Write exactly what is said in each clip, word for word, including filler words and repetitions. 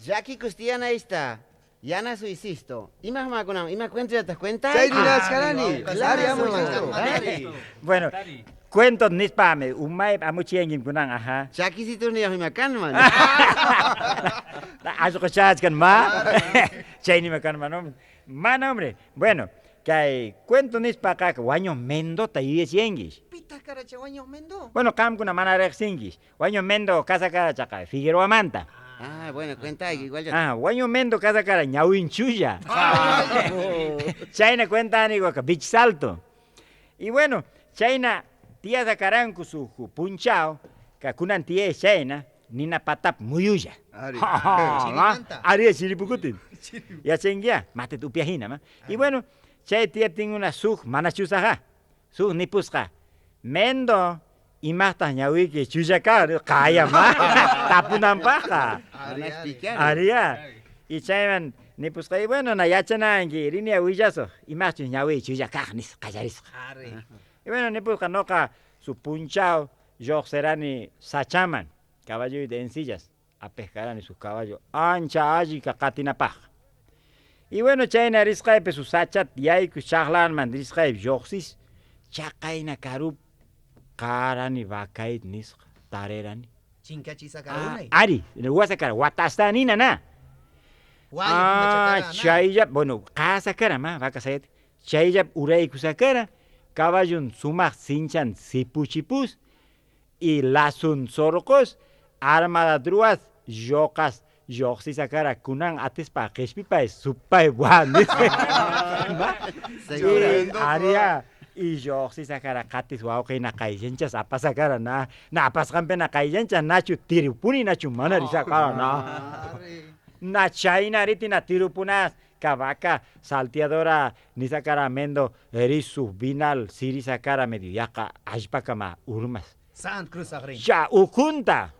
Llakikus tiyan, ahí está. Yana su insisto. Ima makunam, ima cuento ya te cuenta. Chayri, ah, naskarani. Claro, claro, amo, claro. Bueno, cuento nispami, umay amuchiengim kunan, ajá. Chakisitus ni ima kanman. Azuqachachkan ma. Chayni ma kanman, hombre. Mana, hombre. Bueno, kay cuento nispaqa wañu Mendota yuyachinkish. Pita karacha wañu Mendo? Bueno, qamkuna mana riqsinkish. Wañu Mendo kasakara chaqa Figueroamanta. Ah, bueno, cuenta igual ya. Ah, wañu Mendo kasakara ñawinchulla. Chayna cuenta aniguaka Beach Salto. Y bueno, chayna tiyasakaranku suk punchaw, ka kunan tiyay chayna, nina patap muyulla. Ari. Chirimanta. Ari, chiripukutin. Yachankiya, matet upia hinama. Y bueno, chay tiyaptin una suk manachusaqa, suk nipusqa, Mendo, imaqtaq ñawiki chulla kan? Qaya ma, tapunanpaqqa. Ari, ari. Ariya. Y chayman nipusqa, y bueno, na yachananki, rini willasuq, imaqchu ñawi chulla kaq, nis qallarisqa. Ari. Y bueno, nipusqa, noqa suk punchaw lloqserani sachaman, caballo de encillas. Apeq karani suk caballo ancha alli ka-, qatinapaq. Y bueno, chayna risqaypi suk sachat yaykus chaqlanman risqaypi lloqsis, chaqayna karup qarani vacayt nisqa, tarerani. Chinkachisa karunay. Ari, wasa kara, watasta nina na. Wayu, ah, chayllap, bueno, qasa kara ma, vaca sayat. Chayllap uraykusakara, caballon sumaq sinchan sipuchipus, y lasun sorqos, armadat ruwas, lloqas, lloqsisakara, kunan atispa qishpipay, supay, buan, nispa. Seguro. Y aria, y lloqsisakara, qatis wawqina qayllanchas apasakara, na, na apasqampina qayllanchas, nachu tirupuni, nachu mana risakara, na. Ari. Na chayna riti na tirupunas, ka vaca salteadora, nisakara Mendo, risu, vinal, sirisakara, medio yaqa, allpakama, urmas. Santa Cruz Agrín. Ya, ukunta.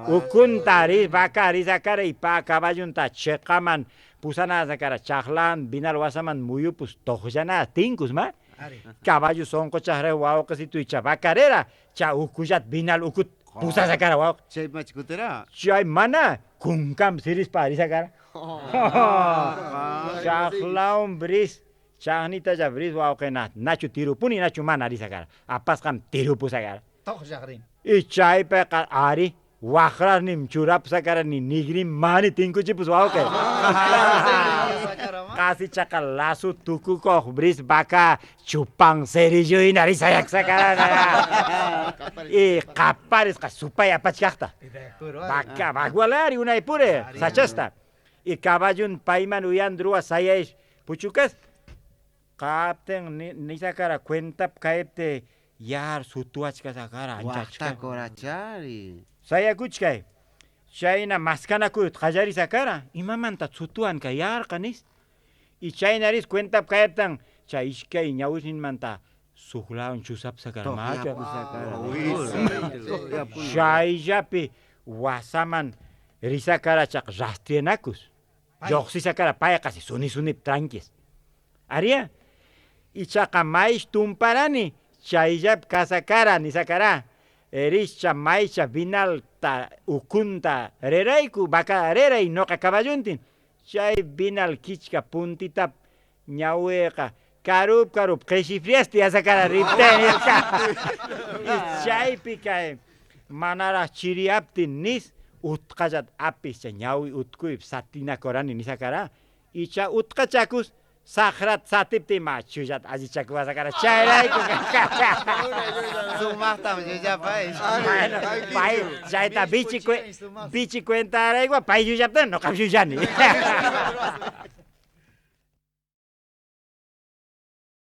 Ukunta ri, vaca risakara y pa caballonta cheqaman pusanasakara chaqlan, vinal wasaman muyupus toqllana tinkus ma. Ari. Caballo sonqo chaqra wawqesitu icha vaca rera, cha ukullat vinal ukut pusasakara wawqe. Chay machkutera. Chay mana, kunkam sirispa risakara. Chaqlawan bris. Chaqnitalla bris wawqena, nachu tirupuni, nachu mana risakara. Apasqam tirupusakara. Toq llaqrin. Y chaypiqa ari, waqrasnim churapusakara ni nigrim mani tinkuchipus wawqe. Qasi chaqa lasu tukukoq bris vaca chupan cerillo hina risayakusakara. Y qaparisqa supay apachkaqta. Vaca, vagualari unaypure, sachasta. Y caballon payman uyan druwa sayay puchukas. Qapten ni-, nisakara cuentap kaypte yar sutuachkasakara anchachka. Waqta korachari. Sayakuchkay. Chayna maskanakuyut qallarisakara, imamanta sutuanka yarqa nis. Y chaynaris cuentap kayptan chay iskay ñawisninmanta suk lawan chusapusakara macha. Toqyapusakara. Chayllapi wasaman risakara chaq rastrianakus. Lloqsisakara payqa si suni sunip tranquis. Aria, ichaqa maysh tumparani chayllap kasakara nisakara. Erischa maycha vinalta ukunta rerayku, vaca reray noqa caballontin. Chay vinal kichka puntitap ñawiqa karup karup qeshifriasti asakara ripteni. Chaypi kay manaraq chiriyaptin nis, utqallat apis chay ñawi utkuypi satinakorani nisakara. Icha utqachakus saqrat satipti ma chullat allichakuwasakara chayrayku. Sumaqtam llullapay. Bueno, pay chayta bichi cue-, bichi cuentarayku pay llullaptan noqam llullani.